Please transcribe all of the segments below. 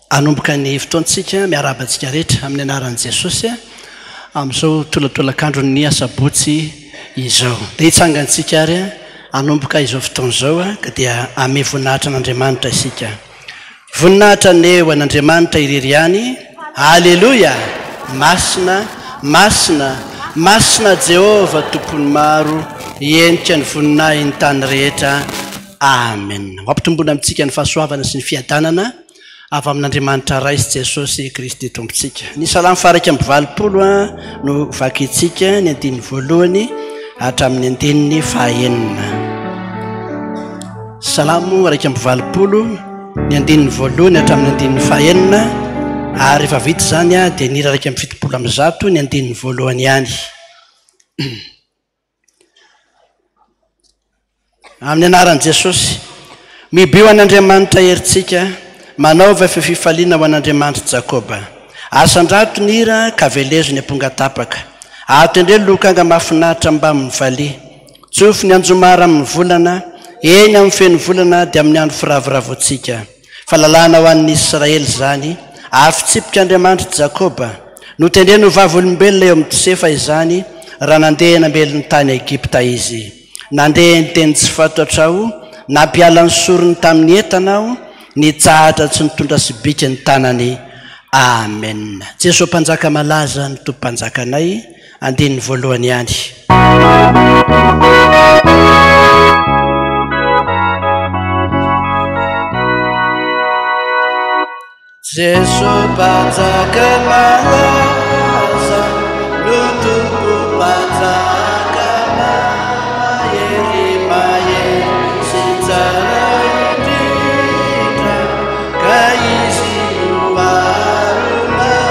Hanomboka ny fotoantsika, miarahaba antsika rehetra amin'ny anaran'i Jesosy amin'izao tolatolakandron'ny asabotsy izao. Dia hitsangantsika ary hanomboka izao fotoana izao ka dia hamehy voninahitra an'Andriamanitra isika. Voninahitra anie ho an'Andriamanitra irery ihany. Aleloia! Masina, masina, masina Jehovah Tompon'ny maro, henika ny voninahiny tany rehetra. Amen. Ho ampitomboina amintsika ny fahasoavana sy ny fiadanana avy amin'Andriamanitra Ray sy Jesosy Kristy Tompontsika. Ny Salamo faha-81 no vakintsika, ny andininy voalohany hatramin'ny andininy fahaenina. Salamo 81, ny andininy voalohany hatramin'ny andininy fahaenina, ary rehefa vita izany dia ny hira 171, ny andininy voalohany ihany. Amin'ny anaran'i Jesosy. Mibio an'Andriamanitra herintsika, manaova feo fifaliana ho an'Andriamanitr'i Jakoba. Asandrato ny hira ka velezo ny ampongatapaka. Atendreo lokanga mahafinaritra mbamin'ny valiha. Tsofy ny anjomara amin'ny volana, eny amin'ny feno volana dia amin'ny andro firavoravoantsika. Fa lalàna ho an'ny Israely izany, ary fitsipik'Andriamanitr'i Jakoba. Notendreny ho vavolombelona eo amin'i Josefa izany, raha nandeha namely ny tany Egypta izy. Nandeha niteny tsy fantatra aho, nampiala ny sorony tamin'ny entana aho, nitsahatra tsy nitondra sobika ny tanany. Amen. Jesoa Mpanjaka malaza no Tompo Mpanjakanay. Andininy voalohany ihany. Jeso Mpanjaka malaza no Tompo Mpanjaka mahery mahery sy tsara indrindra ka Izy no aronay.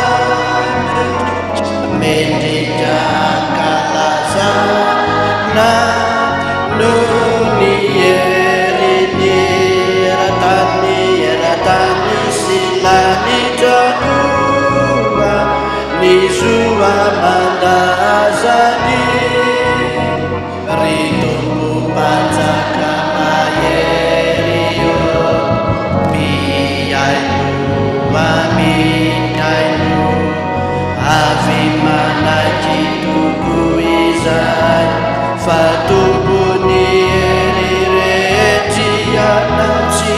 Mendrika hankalazana noho ny heriny eran-tany, eran-tany sy lanitra koa ny zo aman-dazany. Ry Tompo Mpanjaka mahery ô, mihainoa, mihainoa, avy manaiky tokoa izahay fa Tompon'ny hery rehetra Ianao, tsy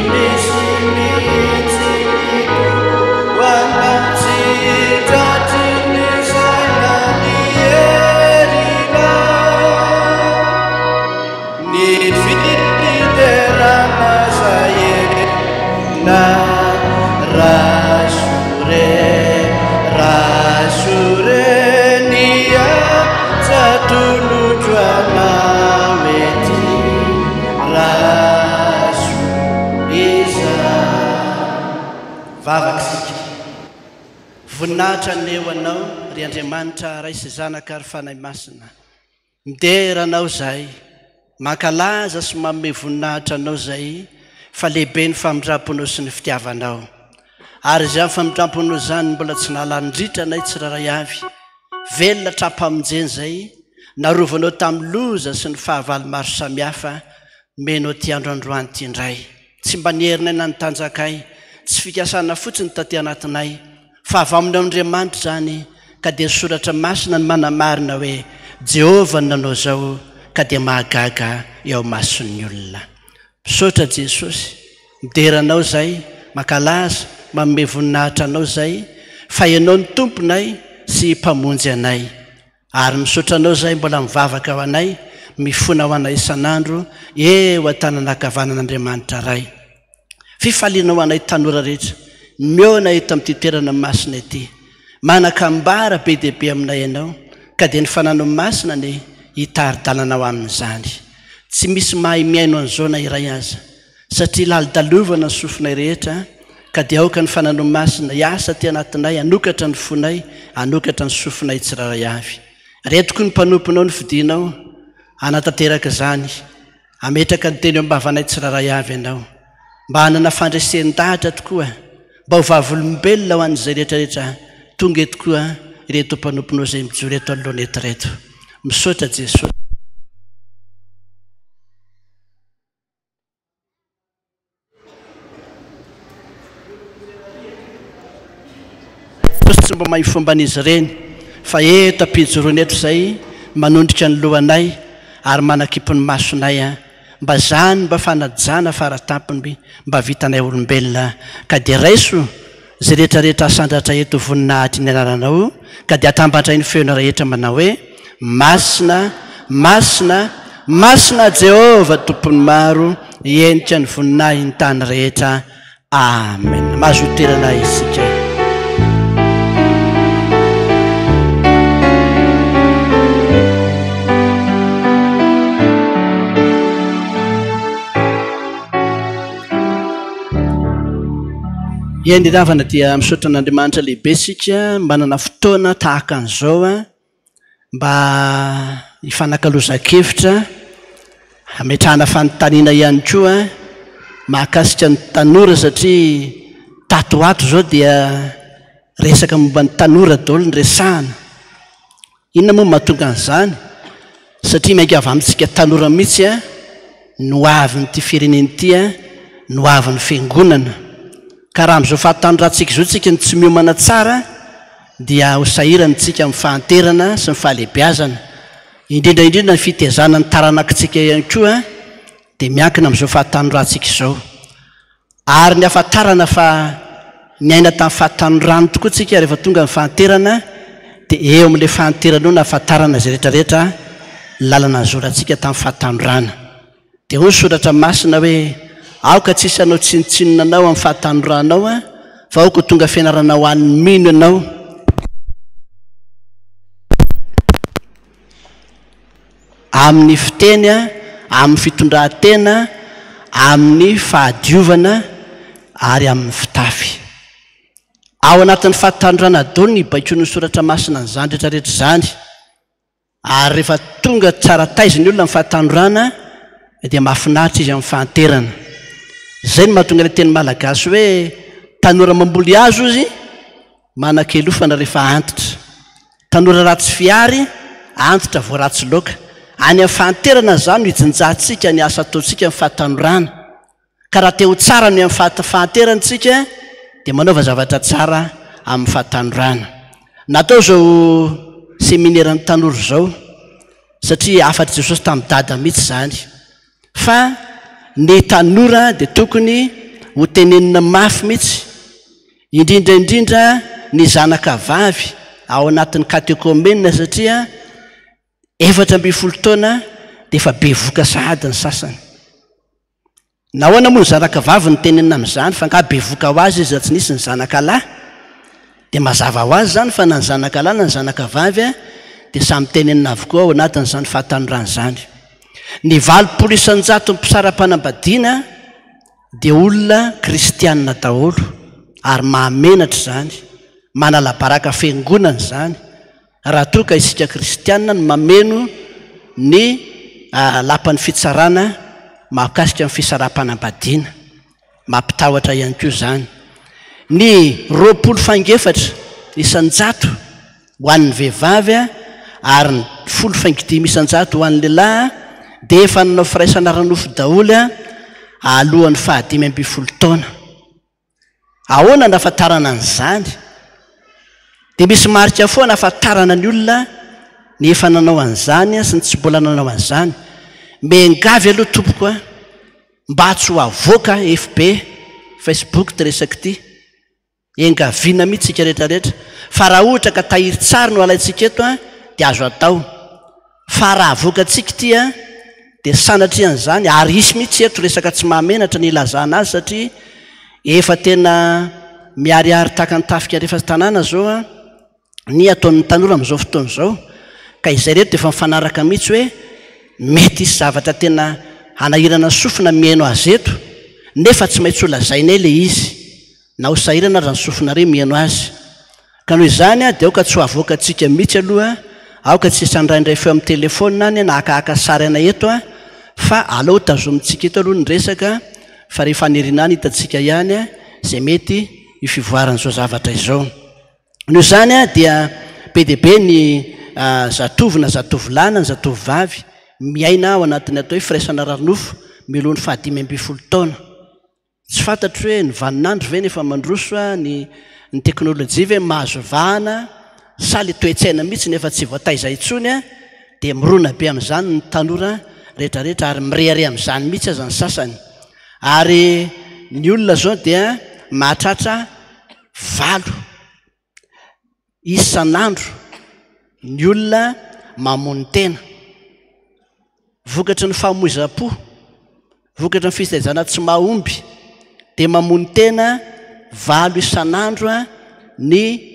misy mihitsy ny toa Anao, tsy tratry ny saina ny herinao. Ny fiderana izay entina Rasore, rasore ny asa atolotro anao ety Raso izany. Vavaka isika. Voninahitra anie ho Anao, ry Andriamanitra Ray sy Zanaka ary Fanahy Masina. Midera Anao izahay, mankalaza sy manome voninahitra Anao izahay fa lehibe ny famindram-ponao sy ny fitiavanao. Ary izany famindram-ponao izany mbola tsy nahalany ritra anay tsirairay avy. Velona hatrampamonjena izay, narovanao tamin'ny loza sy ny fahavalo maro samihafa, nomenao ity andro androany ity indray. Tsy mba ny herinay na ny tanjakay, tsy fikasana fotsiny taty anatinay, Fa avy amin' Andriamanitra izany, ka dia ny Soratra Masina no manamarina hoe Jehovah no nanao izao, ka dia mahagaga eo imason'ny olona. Misaotra Jesosy, midera Anao izay, mankalaza, manome voninahitra Anao izay, fa Ianao no Tomponay sy Mpamonjy anay. Ary misaotra Anao izahay mbola mivavaka ho anay, mifona ho anay isan'andro, eo an-tanana ankavanan'Andriamanitra Ray. Fifaliana ho anay tanora rehetra mihaona eto amin'ity toerana masina ity. Manan-kambara be dia be aminay Ianao, ka dia ny Fananao Masina anie hitari-dalana ho amin'izany. Tsy misy mahay mihaino an'izao na iray aza, satria lalodalovana ny sofinay rehetra, ka dia aoka ny Fananao Masina hiasa aty anatinay, hanokatra ny fonay, hanokatra ny sofinay tsirairay avy. Ireto koa ny mpanomponao nofidinao hanatanteraka izany, hametraka ny teny eo am-bavanay tsirairay avy Ianao, mba hanana fandresen-dahatra tokoa, mba ho vavolombelona ho an'izay rehetra rehetra tonga eto koa ireto mpanomponao izay mijoro eto anoloana eto ireto. Misaotra Jesosy. Jesosy tsy mba mahay fomban'izy ireny fa eto am-pijoroana eto izay manondrika ny lohanay ary manakipy ny masonay an, mba zany mba fanajana faratampony mba vitanay olombelona ka dia raiso izay rehetra rehetra asandratra eto voninahitry ny anaranao ka dia atambatra ny feonao rehetra manao hoe, Masina, masina, masina Jehovah Tompon'ny maro, henika ny voninahin'ny tany rehetra. Amen. Mahazo toerana isika. Eny ry havana dia misaotra an'Andriamanitra lehibe isika manana fotoana tahaka an'izao mba hifanakalozan-kevitra, hametrahana fanontaniana ihany koa mahakasika ny tanora satria tato ho ato izao dia resaka momba ny tanora daholo no resahana. Inona moa no mahatonga an'izany? Satria miainga avy amintsika tanora mihitsy ny ho avin'ity firenena ity, ny ho avin'ny fiangonana. Ka raha amin'izao fahatanorantsika izao tsika no tsy miomana tsara dia ho sahirana isika amin'ny fahanterana sy ny fahalehibeazana. Indrindra indrindra ny fitezana ny taranakitsika ihany koa dia miankina amin'izao fahatanorantsika izao. Ary ny hafantarana fa niaina tamin'ny fahatanorany tokoa tsika rehefa tonga ny fahanterana dia eo amin'ilay fahanterana eo no hahafantarana izay rehetra rehetra lalana nizorantsika tamin'ny fahatanorana. Dia hoy ny soratra masina hoe aoka tsy hisy hanao tsinontsinona anao amin'ny fahatanoranao fa aoka ho tonga fianarana ho an'ny mino ianao. Amin'ny fiteny, amin'ny fitondran-tena, amin'ny fahadiovana ary amin'ny fitafy. Ao anatin'ny fahatanorana daholo ny ibaikoan'ny soratra masina an'izany rehetra rehetra izany. Ary rehefa tonga tsara taiza ny olona amin'ny fahatanorana dia mahafinaritra izy amin'ny fahanterana. Izay no mahatonga ilay teny malagasy hoe tanora mamboly hazo izy Manan-kelofana rehefa antitra. Tanora ratsy fihary, antitra vao ratsy loaka. Any amin'ny fahanterana izany no ijinjantsika ny asa ataontsika amin'ny fahatanorana. Ka raha te ho tsara ny amin'ny fahanterana isika dia manaova zavatra tsara amin'ny fahatanorana. Natao izao semineran'ny tanora izao satria hafatr'i Jesosy tamin'i Dada mihitsy izany. Fa ny tanora dia tokony ho tenenina mafy mihitsy. Indrindra indrindra ny zanaka vavy ao anatin'ny katekomena satria 14 taona dia efa bevoka sahady ny sasany. Nahoana moa ny zanaka vavy no tenenina amin'izany fa angaha bevoka ho azy izy raha tsy nisy ny zanaka lahy? Dia mazava ho azy izany fa na ny zanaka lahy na ny zanaka vavy dia samy tenenina avokoa ao anatin'izany fahatanorana izany. Ny 80% mpisara-panambadiana dia olona kristianina daholo ary mahamenatra izany, manala baraka fiangonana izany raha toa ka isika kristianina no mameno ny lapan'ny fitsarana mahakasika ny fisaraham-panambadiana. Mampitahotra ihany koa izany. Ny 20 faingo efatra isan-jato ho an'ny vehivavy ary ny folo faingo dimy isan-jato ho an'ny lehilahy dia efa nanao firaisana ara-nofo daholo alohan'ny faha 15 taona. Ahoana no ahafantarana an'izany? Dia misy marika foana ahafantarana ny olona ny efa nanao an'izany sy ny tsy mbola nanao an'izany. Miangavy aloha tompoko a, mba tsy ho avoaka FB, Facebook ity resaka ity. Engaviana mihitsy isika rehetra rehetra fa raha ohatra ka tahirin-tsary no alaintsika eto an dia azo atao fa raha avoakantsika ity an dia sanatria an'izany ary hisy mihitsy eto resaka tsy mahamenatra ny ilazana azy satria efa tena miharihary tahaka ny tafika rehefa tanàna izao an ny ataon'ny tanora amin'izao fotoana izao ka izay reto dia efa mifanaraka mihitsy hoe mety hisy zavatra tena hanahirana sofina mihaino azy eto nefa tsy maintsy ho lazainay ilay izy na ho sahirana aza ny sofinareo mihaino azy. Ka noho izany dia aoka tsy ho avoakantsika mihitsy aloha Aoka tsy hisy handraindray feo amin'ny telefaonina any na hakahaka sary anay eto a, fa aleo tazomintsika eto aloha ny resaka fa rehefa any aoriana any hitantsika ihany izay mety io fivoaran'izao zavatra izao. Noho izany dia be dia be ny zatovo na zatovolahy na ny zatovovavy miaina ao anatin'ny atao hoe firaisana ara-nofo mialoha ny fahadimy ambin'ny folo taona. Tsy fantatro hoe ny vaninandro ve no efa mandroso, ny ny teknolojia ve mahazo vahana sa le toe-tsaina mihitsy no efa tsy voataiza intsony dia mirona be amin'izany ny tanora rehetrarehetra ary mirehareha amin'izany mihitsy aza ny sasany. Ary ny olona izao dia mahatratra valo isan'andro ny olona mamono tena. Vokatry ny famoizam-po, vokatry ny fitaizana tsy mahomby dia mamono tena valo isan'andro ny.